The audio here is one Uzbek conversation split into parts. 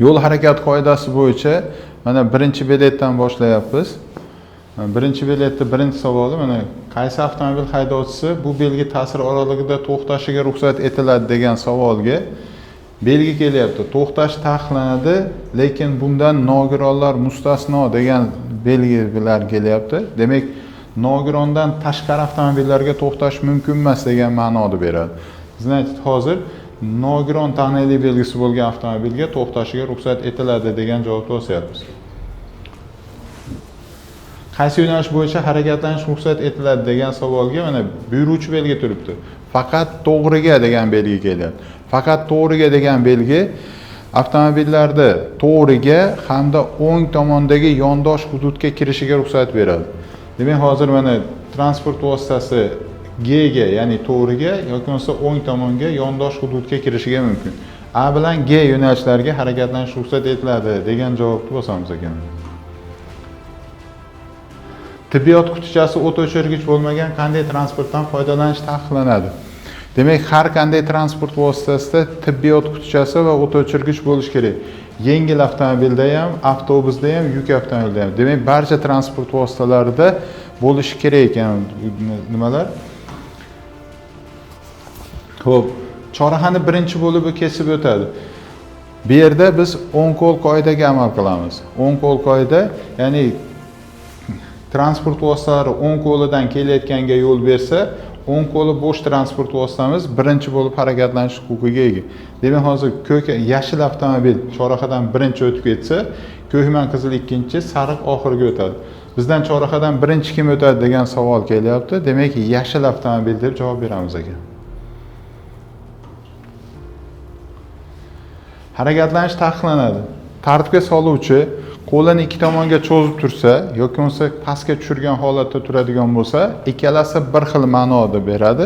Yo'l harakati qoidasi bo'yicha mana birinchi biletdan boshlayapmiz. Birinchi biletda birinchi savoli mana qaysi avtomobil haydovchisi bu belgi ta'sir oralig'ida to'xtashiga ruxsat etiladi degan savolga belgi kelyapti. To'xtash taqiqlanadi, lekin bundan nogironlar mustasno degan belgilar kelyapti. Demak, nogirondan tashqari avtomobillarga to'xtash mumkin emas degan ma'noni beradi. Значит, hozir nogiron taniqli belgisi bo'lgan avtomobilga to'xtashiga ruxsat etiladi degan javobni bosyapmiz. Qaysi yo'nalish bo'yicha harakatlanish ruxsat etiladi degan savolga mana buyuruvchi belgi turibdi. Faqat to'g'riga degan belgi kelyapti. Faqat to'g'riga degan belgi avtomobillarda to'g'riga hamda o'ng tomondagi yondosh hududga kirishiga ruxsat beradi. Demak, hozir mana transport vositasi G ga, ya'ni to'g'riga yoki bo'lmasa o'ng tomonga yondosh hududga kirishiga mumkin. A bilan G yo'nalishlariga harakatlanish ruxsat etiladi degan javobni bosamiz ekan. Tibbiyot qutichasi o't o'chirgich bo'lmagan qanday transportdan foydalanish taqiqlanadi? Demak, har qanday transport vositasida tibbiyot qutichasi va o't o'chirgich bo'lishi kerak. Yengil avtomobilda ham, avtobusda ham, yuk avtomobilda ham. Demak, barcha transport vositalarida bo'lishi kerak ekan nimalar? Xo'p, chorrahani birinchi bo'lib kesib o'tadi. Bu yerda biz o'ng qo'l qoidaga amal qilamiz. O'ng qo'l qoida, ya'ni transport vositalari o'ng qo'lidan kelayotganga yo'l bersa, o'ng qo'li bo'sh transport vositamiz birinchi bo'lib harakatlanish huquqiga ega. Demak, hozir ko'k yashil avtomobil chorrahadan birinchi o'tib ketsa, ko'k bilan qizil ikkinchi, sariq oxirgi o'tadi. Bizdan chorrahadan birinchi kim o'tadi degan savol kelyapti. Demak, yashil avtomobil deb javob beramiz ekan. Harakatlanish taqiqlanadi. Tartibga soluvchi qo'lini ikki tomonga cho'zib tursa yoki bo'lmasa pastga tushirgan holatda turadigan bo'lsa, ikkalasi bir xil ma'noda beradi.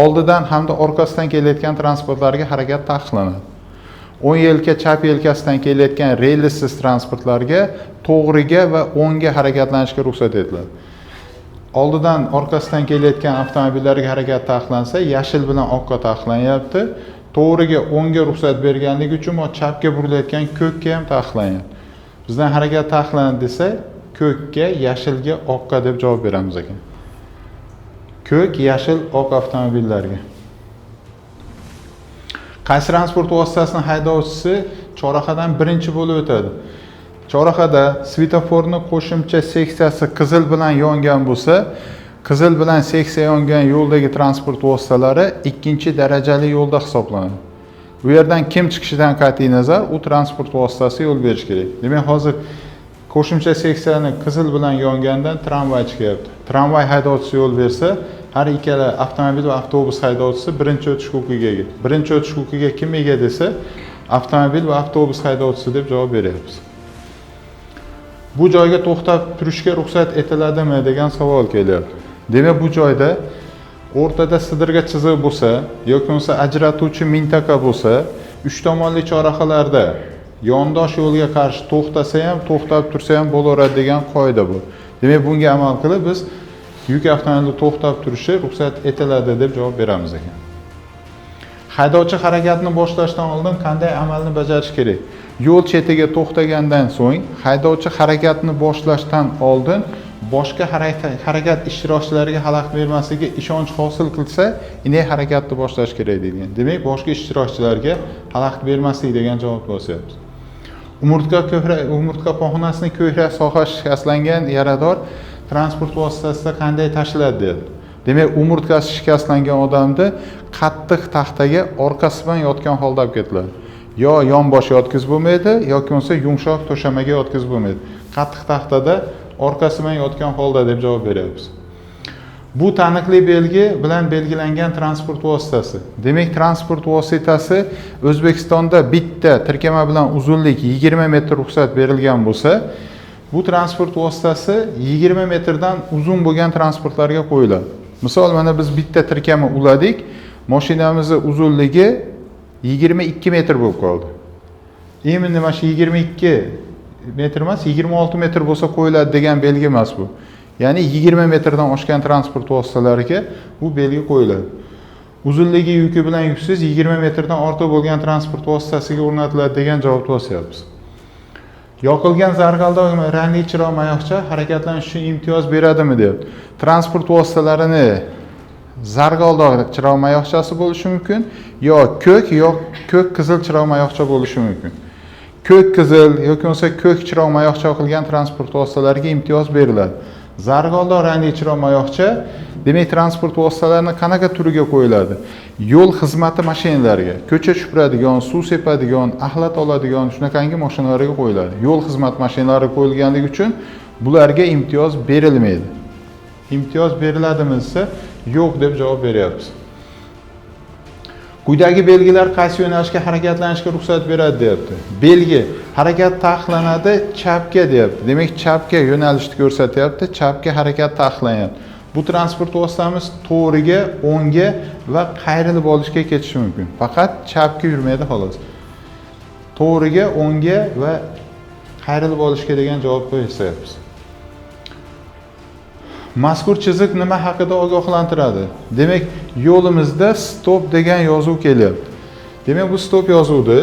Oldidan hamda orqasidan kelayotgan transportlarga harakat taqiqlanadi. O'ng yelka, chap yelkasidan kelayotgan relsiz transportlarga to'g'riga va o'ngga harakatlanishga ruxsat etiladi. Oldidan orqasidan kelayotgan avtomobillarga harakat taqiqlansa, yashil bilan oqqa taqiqlanyapti. To'g'riga, o'ngga ruxsat berganligi uchun chapga burilayotgan ko'kka ham taqiqlanyapti. Bizdan harakat taqiqlanadi desa, ko'kka, yashilga, oqqa deb javob beramiz ekan. Ko'k, yashil, oq avtomobillarga. Qaysi transport vositasining haydovchisi chorrahadan birinchi bo'lib o'tadi? Chorrahada svetoforni qo'shimcha seksiyasi qizil bilan yongan bo'lsa, qizil bilan seksiya yongan yo'ldagi transport vositalari ikkinchi darajali yo'lda hisoblanadi. Bu yerdan kim chiqishidan qat'iy nazar, u transport vositasi yo'l berish kerak. Demak, hozir qo'shimcha seksiyani qizil bilan yongandan tramvay chiqyapti. Tramvay haydovchisi yo'l bersa, har ikkala avtomobil va avtobus haydovchisi birinchi o'tish huquqiga ega. Birinchi o'tish huquqiga kim ega desa, avtomobil va avtobus haydovchisi deb javob beryapmiz. Bu joyga to'xtab turishga ruxsat etiladimi degan savol kelyapti. Demak, bu joyda o'rtada sidirga chiziq bo'lsa yoki bo'lmasa ajratuvchi mintaqa bo'lsa, uch tomonli chorrahalarda yondosh yo'lga qarshi to'xtasa ham, to'xtab tursa ham bo'laveradi degan qoida bu. Demak, bunga amal qilib biz yuk avtomobili to'xtab turishi ruxsat etiladi deb javob beramiz ekan. Haydovchi harakatni boshlashdan oldin qanday amalni bajarish kerak? Yo'l chetiga to'xtagandan so'ng haydovchi harakatni boshlashdan oldin boshqa harakat ishtirokchilariga xalaqit bermasligiga ishonch hosil qilsa, inay harakatni boshlash kerak degan. Demak, boshqa ishtirokchilarga xalaqit bermaslik degan javobni bosyapmiz. Umurtqa pog'onasining ko'krak sohasi shikastlangan yarador transport vositasida qanday tashiladi dedi. Demak, umurtqasi shikastlangan odamni qattiq taxtaga orqasi bilan yotgan holda olib ketiladi. Yo yonbosh yotqizib bo'lmaydi, yoki bo'lmasa yumshoq to'shamaga yotqizib bo'lmaydi. Qattiq taxtada orqasi bilan yotgan holda deb javob beryapmiz. Bu taniqli belgi bilan belgilangan transport vositasi. Demak, transport vositasi O'zbekistonda bitta tirkama bilan uzunlik 20 metr ruxsat berilgan bo'lsa, bu transport vositasi 20 metrdan uzun bo'lgan transportlarga qo'yiladi. Misol, mana biz bitta tirkama uladik, mashinamizning uzunligi 22 metr bo'lib qoldi. Endi mana shu 22 metr emas, 26 metr bo'lsa qo'yiladi degan belgi emas bu. Ya'ni 20 metrdan oshgan transport vositalariga bu belgi qo'yiladi. Uzunligi yuki bilan yuksiz 20 metrdan ortiq bo'lgan transport vositasiga o'rnatiladi degan javobni bosyapmiz. Yoqilgan zarg'aldoq rangli chiroq mayoqcha harakatlanish uchun imtiyoz beradimi deyapti. Transport vositalarini zarg'aldoq chiroq mayoqchasi bo'lishi mumkin, yo ko'k, yo ko'k qizil chiroq mayoqcha bo'lishi mumkin. Ko'k qizil yoki bo'lmasa ko'k chiroq mayoqcha yoqilgan transport vositalariga imtiyoz beriladi. Zarg'aldoq rangli chiroq mayoqcha demak transport vositalarini qanaqa turiga qo'yiladi? Yo'l xizmati mashinalariga, ko'cha supuradigan, suv sepadigan, axlat oladigan shunaqangi mashinalarga qo'yiladi. Yo'l xizmat mashinalari qo'yilganligi uchun bularga imtiyoz berilmaydi. Imtiyoz beriladimi desa, yo'q deb javob beryapmiz. Quyidagi belgilar qaysi yo'nalishga harakatlanishga ruxsat beradi deyapti. Belgi harakat taqiqlanadi chapga deyapti. Demak, chapga yo'nalishni ko'rsatyapti, chapga harakat taqiqlanyapti. Bu transport vositamiz to'g'riga, o'ngga va qayrilib olishga ketishi mumkin. Faqat chapga yurmaydi xolos. To'g'riga, o'ngga va qayrilib olishga degan javob qo'yamiz. Mazkur chiziq nima haqida ogohlantiradi? Demak, yo'limizda stop degan yozuv kelyapti. Demak, bu stop yozuvni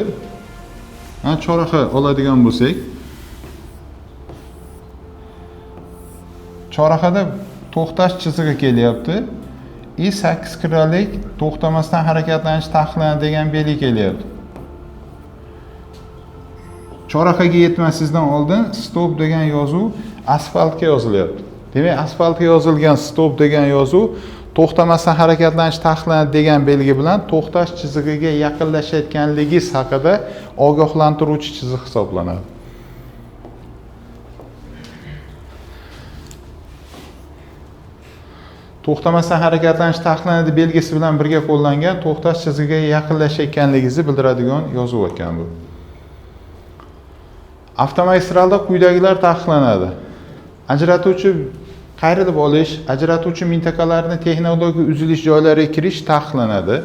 chorraha oladigan bo'lsak, chorrahada to'xtash chizig'i kelyapti. I 8 qirralik to'xtamasdan harakatlanish taqiqlanadi degan belgi kelyapti. Chorrahaga yetmasingizdan oldin stop degan yozuv asfaltga yozilyapti. Demak, asfaltga yozilgan stop degan yozuv to'xtamasdan harakatlanish taqiqlanadi degan belgi bilan to'xtash chizig'iga yaqinlashayotganligingiz haqida ogohlantiruvchi chiziq hisoblanadi. To'xtamasdan harakatlanish taqiqlanadi belgisi bilan birga qo'llangan to'xtash chizig'iga yaqinlashayotganligingizni bildiradigan yozuv ekan bu. Avtomagistralda quyidagilar taqiqlanadi. Ajratuvchi qayrilib olish, ajratuvchi mintaqalarni texnologik uzilish joylariga kirish taqiqlanadi.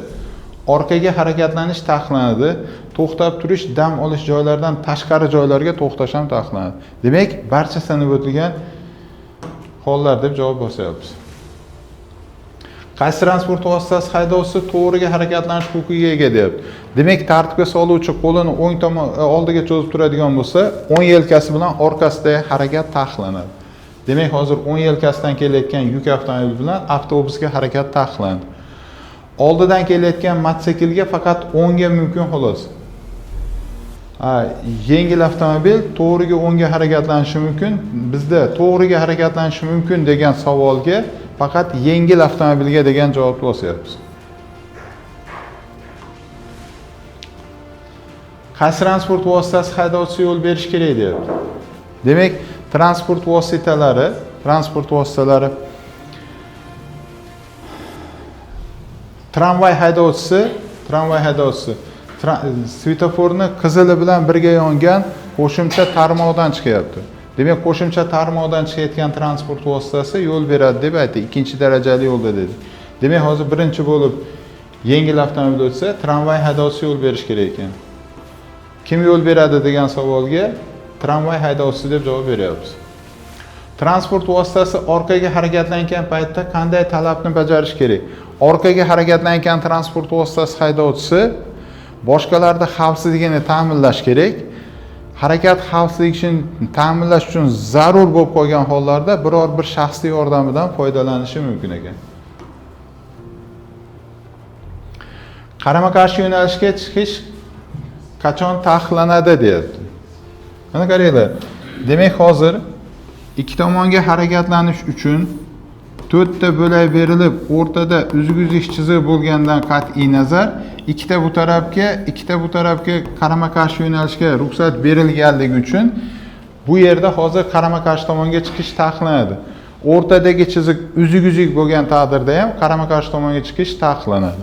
Orqaga harakatlanish taqiqlanadi. To'xtab turish, dam olish joylaridan tashqari joylarga to'xtash ham taqiqlanadi. Demak, barcha sanab o'tilgan hollar deb javob bosyapmiz. Qaysi transport vositasi haydovchisi to'g'riga harakatlanish huquqiga ega deyapti. Demak, tartibga soluvchi qo'lini o'ng tomon oldiga cho'zib turadigan bo'lsa, o'ng yelkasi bilan orqasidagi harakat taqiqlanadi. Demak, hozir o'ng yelkasidan kelayotgan yuk avtomobili bilan avtobusga harakat taqiqlandi. Oldidan kelayotgan mototsiklga faqat o'ngga mumkin xolos. Yengil avtomobil to'g'riga o'ngga harakatlanishi mumkin. Bizda to'g'riga harakatlanishi mumkin degan savolga faqat yengil avtomobilga degan javobni bosyapmiz. Qaysi transport vositasi haydovchisi yo'l berish kerak deyapti. Demak, transport vositalari tramvay haydovchisi svetoforni qizili bilan birga yongan qo'shimcha tarmoqdan chiqyapti. Demak, qo'shimcha tarmoqdan chiqayotgan transport vositasi yo'l beradi deb aytdi. Ikkinchi darajali yo'lda dedi. Demak, hozir birinchi bo'lib yengil avtomobil o'tsa, tramvay haydovchisi yo'l berish kerak ekan. Kim yo'l beradi degan savolga tramvay haydovchisi deb javob beryapmiz. Transport vositasi orqaga harakatlangan paytda qanday talabni bajarish kerak? Orqaga harakatlangan transport vositasi haydovchisi boshqalarda xavfsizligini ta'minlash kerak. Harakat xavfsizligini ta'minlash uchun zarur bo'lib qolgan hollarda biror bir shaxsning yordamidan foydalanishi mumkin ekan. Qarama-qarshi yo'nalishga chiqish qachon taqiqlanadi deyapti. Mana qaranglar. Demak, hozir ikki tomonga harakatlanish uchun to'rtta bo'lak berilib, o'rtada uzuk-uzuk chizig'i bo'lgandan qat'iy nazar, ikkita bu tarafga, ikkita bu tarafga qarama-qarshi yo'nalishga ruxsat berilganligi uchun bu yerda hozir qarama-qarshi tomonga chiqish taqiqlanadi. O'rtadagi chiziq uzuk-uzuk bo'lgan taqdirda ham qarama-qarshi tomonga chiqish taqiqlanadi.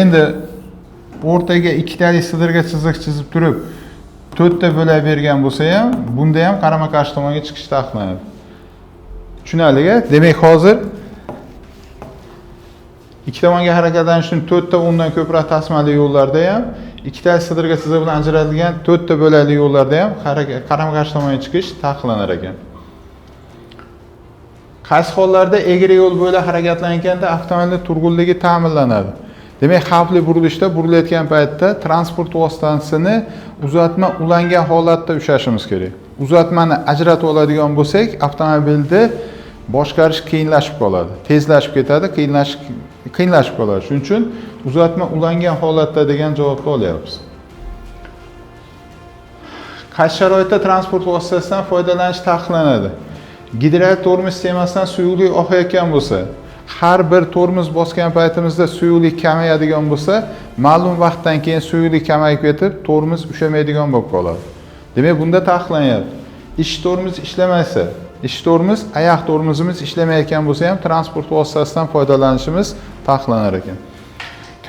Endi o'rtaga ikkitalik sidirga chiziq chizib turib, to'rtta bo'lak bergan bo'lsa ham, bunda ham qarama-qarshi tomonga chiqish taqiqlanadi. Tushunarli-a? Demak, hozir ikki tomonga harakatlanish uchun to'rtta undan ko'proq tasmali yo'llarda ham, ikkita sidirga chiziq bilan ajratilgan to'rtta bo'lakli yo'llarda ham qarama-qarshi tomonga chiqish taqiqlanar ekan. Qarama-qarshi yo'nalishga chiqish qachon taqiqlanadi deyapti. Mana qaranglar. Demak, hozir ikki tomonga harakatlanish uchun to'rtta undan ko'proq tasmali yo'llarda ham, ikkita sidirga chiziq bilan ajratilgan to'rtta bo'lakli yo'llarda ham qarama-qarshi tomonga chiqish taqiqlanar ekan. Qaysi hollarda egri yo'l bo'ylab harakatlanganda avtomobilning turg'unligi ta'minlanadi? Demak, xavfli burilishda burilayotgan paytda transport vositasini uzatma ulangan holatda ushlashimiz kerak. Uzatmani ajratib oladigan bo'lsak, avtomobilni boshqarish qiyinlashib qoladi, tezlashib ketadi, qiyinlashib qoladi. Shuning uchun uzatma ulangan holatda degan javobni olyapmiz. Qaysi sharoitda transport vositasidan foydalanish taqiqlanadi? Gidrolik tormoz sistemasidan suyuqlik oqayotgan bo'lsa, har bir tormoz bosgan paytimizda suyuqlik kamayadigan bo'lsa, ma'lum vaqtdan keyin suyuqlik kamayib ketib, tormoz ushlamaydigan bo'lib qoladi. Demak, bunda taqiqlanyapti. Ish tormoz ishlamasa, ish tormoz, oyoq tormozimiz ishlamayotgan bo'lsa ham transport vositasidan foydalanishimiz taqiqlanar ekan.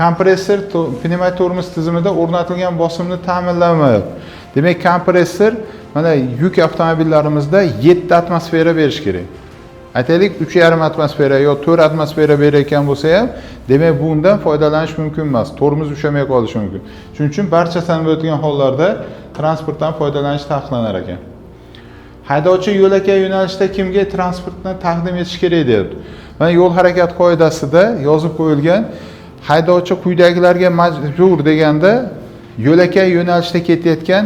Kompressor pnevmatik tormoz tizimida o'rnatilgan bosimni ta'minlamayapti. Demak, kompressor mana yuk avtomobillarimizda 7 atmosfera berish kerak. Aytaylik, 3,5 atmosfera yo 4 atmosfera berayotgan bo'lsa ham, demak bundan foydalanish mumkin emas. Tormoz ushamay qolishi mumkin. Shuning uchun barcha sanab o'tilgan hollarda transportdan foydalanish taqiqlanar ekan. Haydovchi yo'lakay yo'nalishda kimga transportni taqdim etish kerak deyapti. Mana yo'l harakat qoidasida yozib qo'yilgan haydovchi quyidagilarga majbur deganda yo'lakay yo'nalishda ketayotgan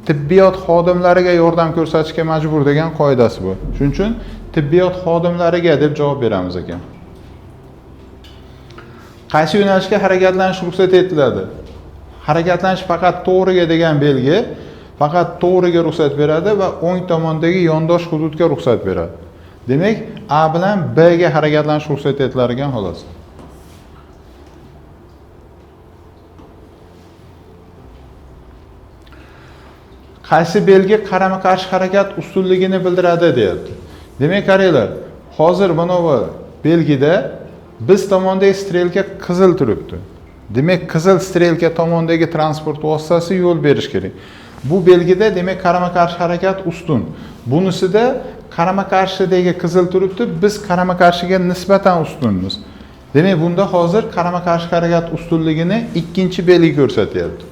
tibbiyot xodimlariga yordam ko'rsatishga majbur degan qoidasi bu. Shuning uchun tibbiyot xodimlariga deb javob beramiz ekan. Qaysi yo'nalishga harakatlanish ruxsat etiladi? Harakatlanish faqat to'g'riga degan belgi faqat to'g'riga ruxsat beradi va o'ng tomondagi yondosh hududga ruxsat beradi. Demak, A bilan B ga harakatlanish ruxsat etilar ekan xolos. Qaysi belgi qarama-qarshi harakat ustunligini bildiradi deyapti. Demak, qaranglar, hozir mana bu belgida biz tomondagi strelka qizil turibdi. Demak, qizil strelka tomondagi transport vositasi yo'l berish kerak. Bu belgida demak qarama-qarshi harakat ustun. Bunisida qarama-qarshidagi qizil turibdi, biz qarama-qarshiga nisbatan ustunmiz. Demak, bunda hozir qarama-qarshi harakat ustunligini ikkinchi belgi ko'rsatyapti.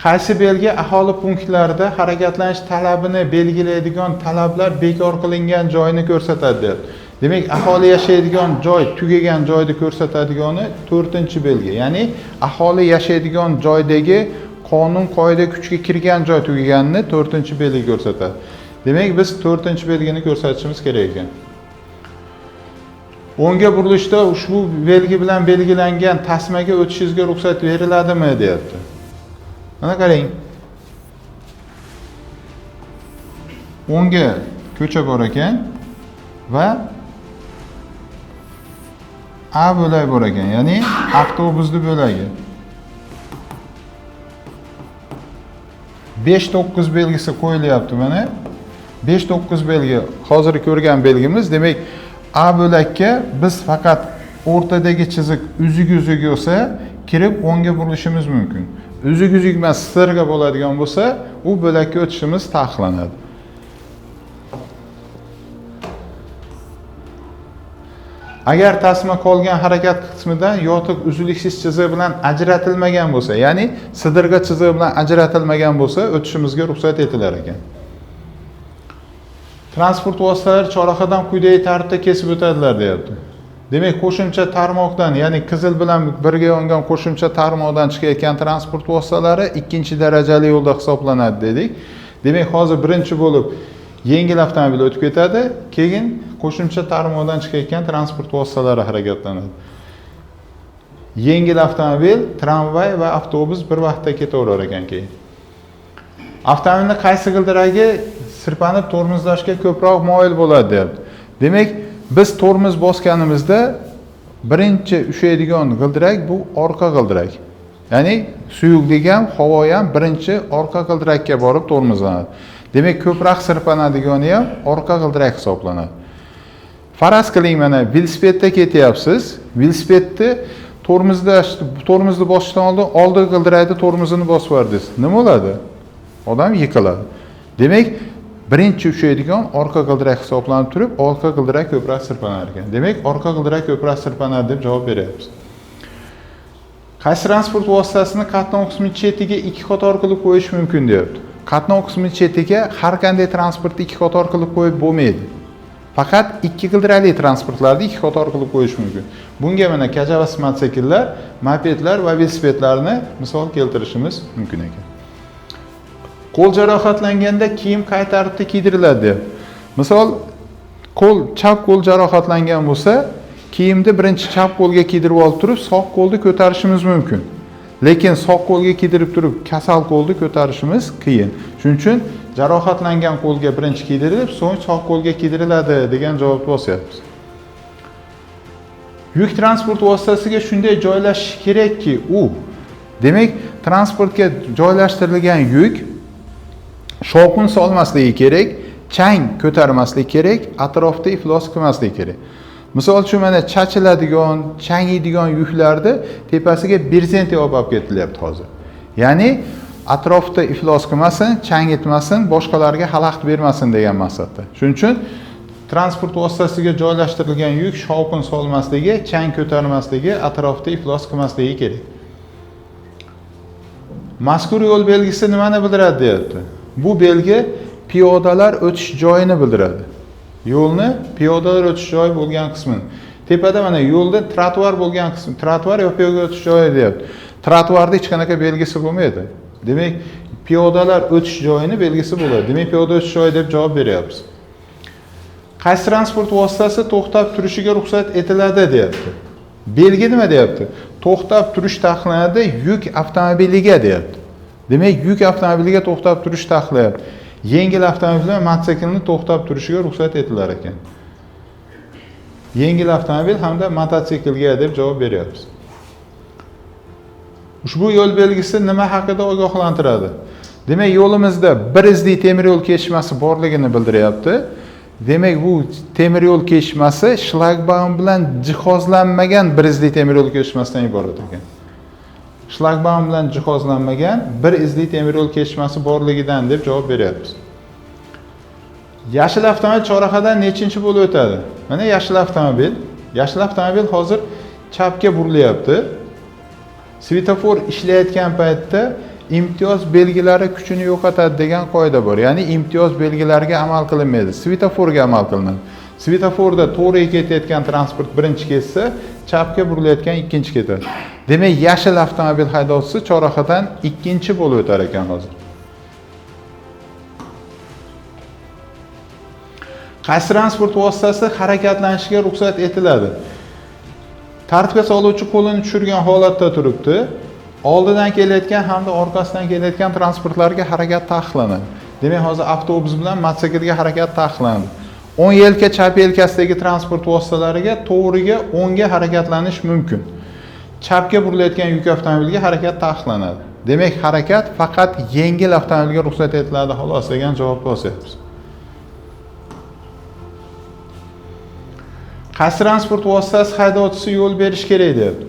Qaysi belgi aholi punktlarida harakatlanish talabini belgilaydigan talablar bekor qilingan joyni ko'rsatadi deyapti. Demak, aholi yashaydigan joy tugagan joyni ko'rsatadigani 4-belgi. Ya'ni aholi yashaydigan joydagi qonun qoida kuchga kirgan joy tugaganini 4-belgi ko'rsatadi. Demak, biz 4-belgini ko'rsatishimiz kerak ekan. O'ngga burilishda ushbu belgi bilan belgilangan tasmaga o'tishingizga ruxsat beriladimi deyapti. Mana qarang. O'ngga ko'cha bor ekan va A bo'lagi bor ekan, ya'ni avtobusning bo'lagi. 5-9 belgisi qo'yilyapti mana. 5-9 belgi hozir ko'rgan belgimiz. Demak, A bo'lakka biz faqat o'rtadagi chiziq uzuk-uzuk bo'lsa, kirib o'ngga burilishimiz mumkin. Uzuk-uzuk emas, sirga bo'ladigan bo'lsa, u bo'lakka o'tishimiz taqiqlanadi. Agar tasma qolgan harakat qismidan yotiq uzluksiz chiziq bilan ajratilmagan bo'lsa, ya'ni sidirg'a chizig'i bilan ajratilmagan bo'lsa, o'tishimizga ruxsat etilar ekan. Transport vositalari chorrahadan quyidagi tartibda kesib o'tadilar deyapti. Demak, qo'shimcha tarmoqdan, ya'ni qizil bilan birga yongan qo'shimcha tarmoqdan chiqayotgan transport vositalari ikkinchi darajali yo'lda hisoblanadi dedik. Demak, hozir birinchi bo'lib yengil avtomobil o'tib ketadi, keyin qo'shimcha tarmoqdan chiqayotgan transport vositalari harakatlanadi. Yengil avtomobil, tramvay va avtobus bir vaqtda ketaverar ekan keyin. Avtomobilning qaysi g'ildiragi sirpanib tormozlashga ko'proq moyil bo'ladi deyapti. Demak, biz tormoz bosganimizda birinchi ushlaydigan g'ildirak bu orqa g'ildirak. Ya'ni suyuqlik ham, havo ham birinchi orqa g'ildirakka borib tormozlanadi. Demak, ko'proq sirpanadigani ham orqa g'ildirak hisoblanadi. Faraz qiling, mana velosipedda ketyapsiz. Velosipedni tormozni bosishdan oldin oldi g'ildirakni tormozini bosib yubordingiz. Nima bo'ladi? Odam yiqiladi. Demak, birinchi ushlaydigan orqa g'ildirak hisoblanib turib, orqa g'ildirak ko'proq sirpanar ekan. Demak, orqa g'ildirak ko'proq sirpanadi deb javob beryapmiz. Qaysi transport vositasini qatnov qismi chetiga ikki qator qilib qo'yish mumkin deyapti. Qatnov qismi chetiga har qanday transportni ikki qator qilib qo'yib bo'lmaydi. Faqat ikki g'ildirakli transportlarni ikki qator qilib qo'yish mumkin. Bunga mana kajavas mototsikllar, mopedlar va velosipedlarni misol keltirishimiz mumkin ekan. Qo'l jarohatlanganda kiyim qay tartibda kiydiriladi deb. Misol, chap qo'l jarohatlangan bo'lsa, kiyimni birinchi chap qo'lga kiydirib olib turib, sog' qo'lni ko'tarishimiz mumkin. Lekin sog' qo'lga kiydirib turib, kasal qo'lni ko'tarishimiz qiyin. Shuning uchun jarohatlangan qo'lga birinchi kiydirilib, so'ng sog' qo'lga kiydiriladi degan javobni bosyapmiz. Yuk transport vositasiga shunday joylashish kerakki, u, demak, transportga joylashtirilgan yuk shovqin solmasligi kerak, chang ko'tarmasligi kerak, atrofda iflos qilmasligi kerak. Misol uchun, mana chachiladigan, changiydigan yuklarni tepasiga brezent yopib olib ketilyapti hozir. Ya'ni atrofda iflos qilmasin, chang etmasin, boshqalarga xalaqit bermasin degan maqsadda. Shuning uchun transport vositasiga joylashtirilgan yuk shovqin solmasligi, chang ko'tarmasligi, atrofda iflos qilmasligi kerak. Mazkur yo'l belgisi nimani bildiradi deyapti. Bu belgi piyodalar o'tish joyini bildiradi. Yo'lni piyodalar o'tish joyi bo'lgan qismini. Tepada mana yo'lda trotuar bo'lgan qism, trotuar yo piyoda o'tish joyi deyapti. Trotuarda hech qanaqa belgisi bo'lmaydi. Demak, piyodalar o'tish joyini belgisi bo'ladi. Demak, piyoda o'tish joyi deb javob beryapmiz. Qaysi transport vositasi to'xtab turishiga ruxsat etiladi deyapti. Belgi nima deyapti? To'xtab turish taqiqlanadi yuk avtomobiliga deyapti. Demak, yuk avtomobiliga to'xtab turish taqiqlanadi. Yengil avtomobillar mototsiklni to'xtab turishiga ruxsat etilar ekan. Yengil avtomobil hamda mototsiklga deb javob beryapmiz. Ushbu yo'l belgisi nima haqida ogohlantiradi? Demak, yo'limizda bir izli temir yo'l kesishmasi borligini bildiryapti. Demak, bu temir yo'l kesishmasi shlagbaum bilan jihozlanmagan bir izli temir yo'l kesishmasidan iborat ekan. Shlagbaum bilan jihozlanmagan bir izli temir yo'l kesishmasi borligidan deb javob beryapmiz. Yashil avtomobil chorrahadan nechinchi bo'lib o'tadi? Mana yashil avtomobil. Yashil avtomobil hozir chapga burilyapti. Svetofor ishlayotgan paytda imtiyoz belgilari kuchini yo'qotadi degan qoida bor. Ya'ni imtiyoz belgilariga amal qilinmaydi, svetoforga amal qilinadi. Svetoforda to'g'riga ketayotgan transport birinchi ketsa, chapga burilayotgan ikkinchi ketadi. Demak, yashil avtomobil haydovchisi chorrahadan ikkinchi bo'lib o'tar ekan hozir. Qaysi transport vositasi harakatlanishiga ruxsat etiladi? Tartibga soluvchi qo'lini tushirgan holatda turibdi. Oldidan kelayotgan hamda orqasidan kelayotgan transportlarga harakat taqiqlanadi. Demak, hozir avtobus bilan mototsiklga harakat taqiqlanadi. O'ng yelka, chap yelkasidagi transport vositalariga to'g'riga, o'ngga harakatlanish mumkin. Chapga burilayotgan yuk avtomobiliga harakat taqiqlanadi. Demak, harakat faqat yengil avtomobilga ruxsat etiladi xolos degan javobni bosyapmiz. Qaysi transport vositasi haydovchisi yo'l berish kerak deyapti.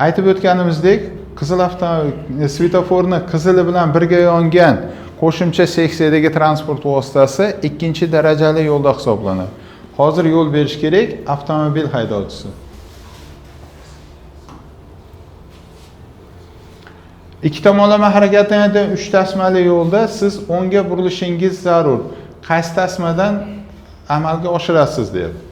Aytib o'tganimizdek, qizil avtomobil svetoforni qizili bilan birga yongan qo'shimcha seksiyadagi transport vositasi ikkinchi darajali yo'lda hisoblanadi. Hozir yo'l berish kerak avtomobil haydovchisi. Ikki tomonlama harakatlanadigan 3 tasmali yo'lda siz o'ngga burilishingiz zarur. Qaysi tasmadan amalga oshirasiz deyapti.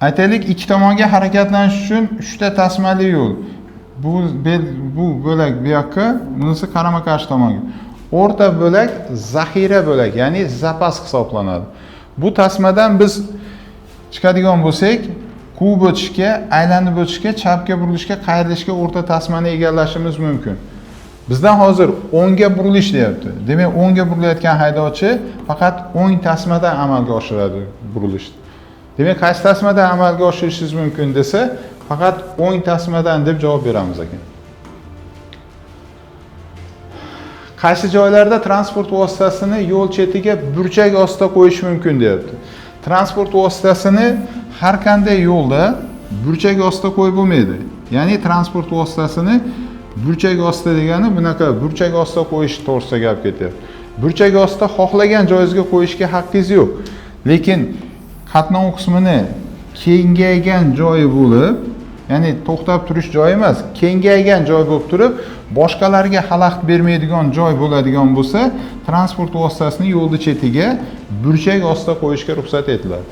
Aytaylik, ikki tomonga harakatlanish uchun 3 ta tasmali yo'l. Bu bo'lak bu yoqqa, bunisi qarama-qarshi tomonga. O'rta bo'lak zaxira bo'lak, ya'ni zapas hisoblanadi. Bu tasmadan biz chiqadigan bo'lsak, quvib o'tishga, aylanib o'tishga, chapga burilishga, qayrilishga o'rta tasmani egallashimiz mumkin. Bizdan hozir o'ngga burilish deyapti. Demak, o'ngga burilayotgan haydovchi faqat o'ng tasmadan amalga oshiradi burilishni. Demak, qaysi tasmadan amalga oshirishingiz mumkin desa, faqat o'ng tasmadan deb javob beramiz ekan. Qaysi joylarda transport vositasini yo'l chetiga burchak ostida qo'yish mumkin deyapti. Transport vositasini har qanday yo'lda burchak ostida qo'yib bo'lmaydi. Ya'ni transport vositasini burchak ostida degani bunaqa burchak ostida qo'yish to'g'risida gap ketyapti. Burchak ostida xohlagan joyingizga qo'yishga haqqingiz yo'q. Lekin qatnov qismini kengaygan joyi bo'lib, ya'ni to'xtab turish joyi emas, kengaygan joy bo'lib turib, boshqalarga xalaqit bermaydigan joy bo'ladigan bo'lsa, transport vositasini yo'lni chetiga burchak ostida qo'yishga ruxsat etiladi.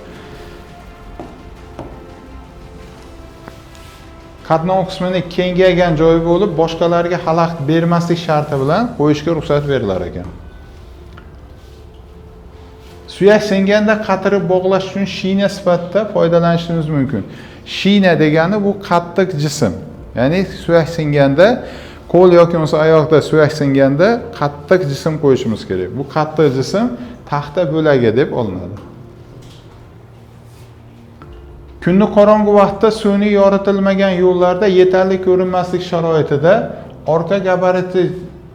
Qatnov qismini kengaygan joyi bo'lib, boshqalarga xalaqit bermaslik sharti bilan qo'yishga ruxsat berilar ekan. Suyak singanda qatirib bog'lash uchun shina sifatida foydalanishimiz mumkin. Shina degani bu qattiq jism. Ya'ni suyak singanda qo'l yoki bo'lmasa oyoqda suyak singanda qattiq jism qo'yishimiz kerak. Bu qattiq jism taxta bo'lagi deb olinadi. Kunni qorong'u vaqtda sun'iy yoritilmagan yo'llarda yetarli ko'rinmaslik sharoitida orqa gabariti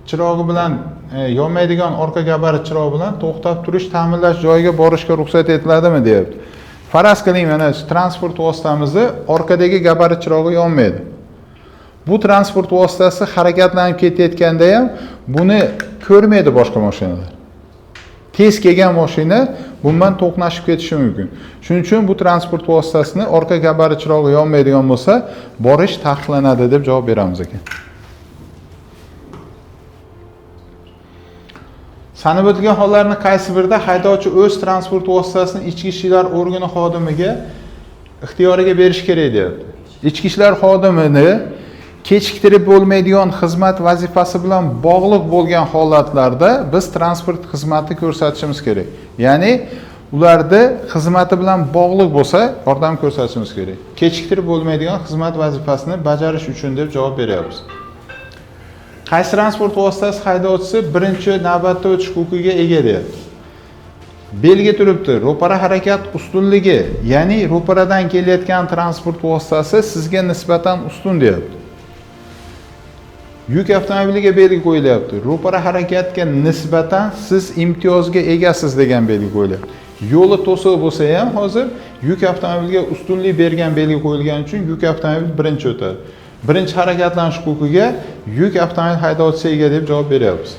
chirog'i bilan yonmaydigan orqa gabarit chirog'i bilan to'xtab turish ta'minlash joyiga borishga ruxsat etiladimi deyapti. Faraz qiling, mana transport vositamizni orqadagi gabarit chirog'i yonmaydi. Bu transport vositasi harakatlanib ketayotganda ham buni ko'rmaydi boshqa mashinalar. Tez kelgan mashina bundan to'qnashib ketishi mumkin. Shuning uchun bu transport vositasini orqa gabarit chirog'i yonmaydigan bo'lsa, borish taqiqlanadi deb javob beramiz ekan. Sanab o'tilgan hollarning qaysi birida haydovchi o'z transport vositasini ichki ishlar organi xodimiga ixtiyoriga berish kerak deyapti. Ichki ishlar xodimini kechiktirib bo'lmaydigan xizmat vazifasi bilan bog'liq bo'lgan holatlarda biz transport xizmati ko'rsatishimiz kerak. Ya'ni ularda xizmati bilan bog'liq bo'lsa yordam ko'rsatishimiz kerak. Kechiktirib bo'lmaydigan xizmat vazifasini bajarish uchun deb javob beryapmiz. Qaysi transport vositasi haydovchisi birinchi navbatda o'tish huquqiga ega deyapti. Belgi turibdi, ro'para harakat ustunligi, ya'ni ro'paradan kelayotgan transport vositasi sizga nisbatan ustun deyapti. Yuk avtomobiliga belgi qo'yilyapti. Ro'para harakatga nisbatan siz imtiyozga egasiz degan belgi qo'yilyapti. Yo'li to'siq bo'lsa ham hozir yuk avtomobiliga ustunlik bergan belgi qo'yilgani uchun yuk avtomobil birinchi o'tadi. Birinchi harakatlanish huquqiga yuk avtomobil haydovchisi ega deb javob beryapmiz.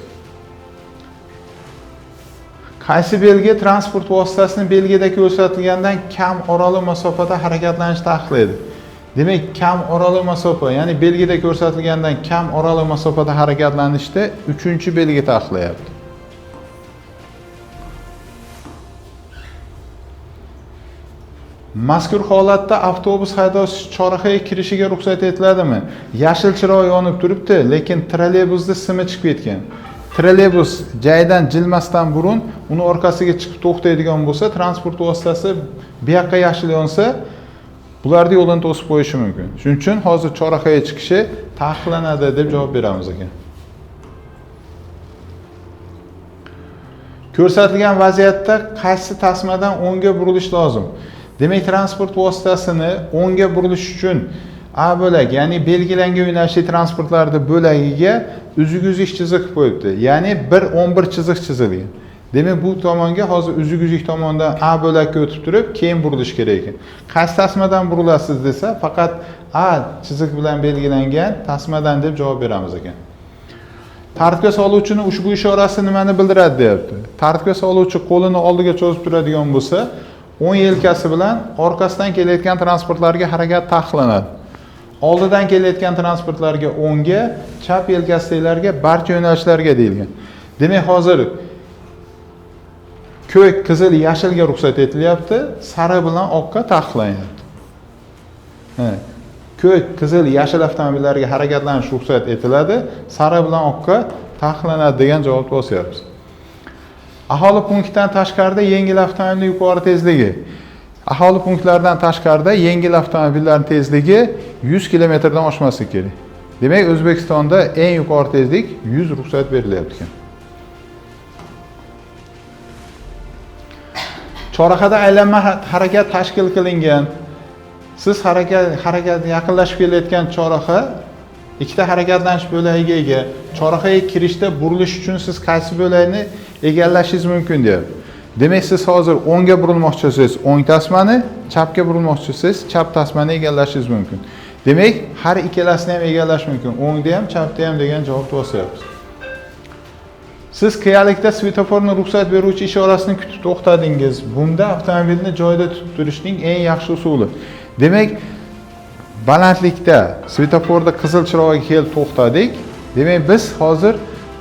Qaysi belgi transport vositasini belgida ko'rsatilgandan kam oraliq masofada harakatlanish taqiqlaydi? Demak, kam oraliq masofa, ya'ni belgida ko'rsatilgandan kam oraliq masofada harakatlanishda 3-belgi taqiqlayapti. Mazkur holatda avtobus haydovchisi chorrahaga kirishiga ruxsat etiladimi? Yashil chiroq yonib turibdi, lekin trolleybusda simi chiqib ketgan. Trolleybus joyidan jilmasdan burun uni orqasiga chiqib to'xtaydigan bo'lsa, transport vositasi bu yoqqa yashil yonsa, bularni yo'lini to'sib qo'yishi mumkin. Shuning uchun hozir chorrahaga chiqishi taqiqlanadi deb javob beramiz ekan. Ko'rsatilgan vaziyatda qaysi tasmadan o'ngga burilish lozim? Demak, transport vositasini o'ngga burilish uchun A bo'lak, ya'ni belgilangan yo'nalishli transportlarning bo'lagiga uzuk-uzuk chiziq qo'yibdi. Ya'ni 1.11 chiziq chizilgan. Demak, bu tomonga hozir uzuk-uzuk tomondan A bo'lakka o'tib turib, keyin burilish kerak ekan. Qaysi tasmadan burilasiz desa, faqat A chiziq bilan belgilangan tasmadan deb javob beramiz ekan. Tartibga soluvchining ushbu ishorasi nimani bildiradi deyapti. Tartibga soluvchi qo'lini oldiga cho'zib turadigan bo'lsa, o'ng yelkasi bilan orqasidan kelayotgan transportlarga harakat taqiqlanadi. Oldidan kelayotgan transportlarga o'ngga, chap yelkasidagilarga barcha yo'nalishlarga deyilgan. Demak, hozir ko'k, qizil, yashilga ruxsat etilyapti, sariq bilan oqqa taqiqlanyapti. Ko'k, qizil, yashil avtomobillarga harakatlanish ruxsat etiladi, sariq bilan oqqa taqiqlanadi degan javobni bosyapmiz. Aholi punktidan tashqarida yengil avtomobilning yuqori tezligi. Aholi punktlaridan tashqarida yengil avtomobillarning tezligi 100 kilometrdan oshmasligi kerak. Demak, O'zbekistonda eng yuqori tezlik 100 ruxsat berilyapti ekan. Chorrahada aylanma harakat tashkil qilingan. Siz harakat yaqinlashib kelayotgan chorraha ikkita harakatlanish bo'lagiga ega. Chorrahaga kirishda burilish uchun siz qaysi bo'lakni egallashingiz mumkin deyapti. Demak, siz hozir o'ngga burilmoqchisiz, o'ng tasmani, chapga burilmoqchisiz, chap tasmani egallashingiz mumkin. Demak, har ikkalasini ham egallash mumkin. O'ngda ham, chapda ham degan javobni bosyapmiz. Siz qiyalikda svetoforni ruxsat beruvchi ishorasini kutib to'xtadingiz. Bunda avtomobilni joyida tutib turishning eng yaxshi usuli. Demak, balandlikda svetoforda qizil chirog'iga kelib to'xtadik. Demak, biz hozir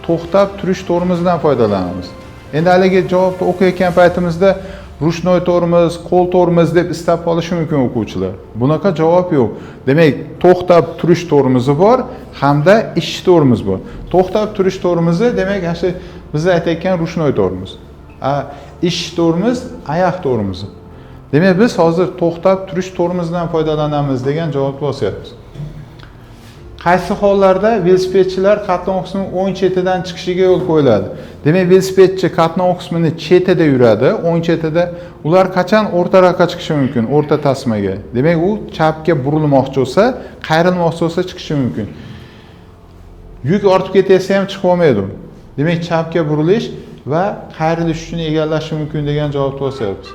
to'xtab turish tormozidan foydalanamiz. Endi haligi javobni o'qiyotgan paytimizda ручной tormoz, qo'l tormoz deb istab qolishi mumkin o'quvchilar. Bunaqa javob yo'q. Demak, to'xtab turish tormozi bor hamda ishchi tormoz bor. To'xtab turish tormozi, demak, ana shu biz aytayotgan ручной tormoz. Ishchi tormoz oyoq tormozi. Demak, biz hozir to'xtab turish tormozidan foydalanamiz degan javobni bosyapmiz. Qaysi hollarda velosipedchilar qatnov qismi o'ng chetidan chiqishiga yo'l qo'yiladi? Demak, velosipedchi qatnov qismini chetida yuradi, o'ng chetida. Ular qachon o'rtaroqqa chiqishi mumkin, o'rta tasmaga? Demak, u chapga burilmoqchi bo'lsa, qayrilmoqchi bo'lsa chiqishi mumkin. Yuk ortib ketsa ham chiqib olmaydi u. Demak, chapga burilish va qayrilish uchun egallashi mumkin degan javobni bosyapmiz.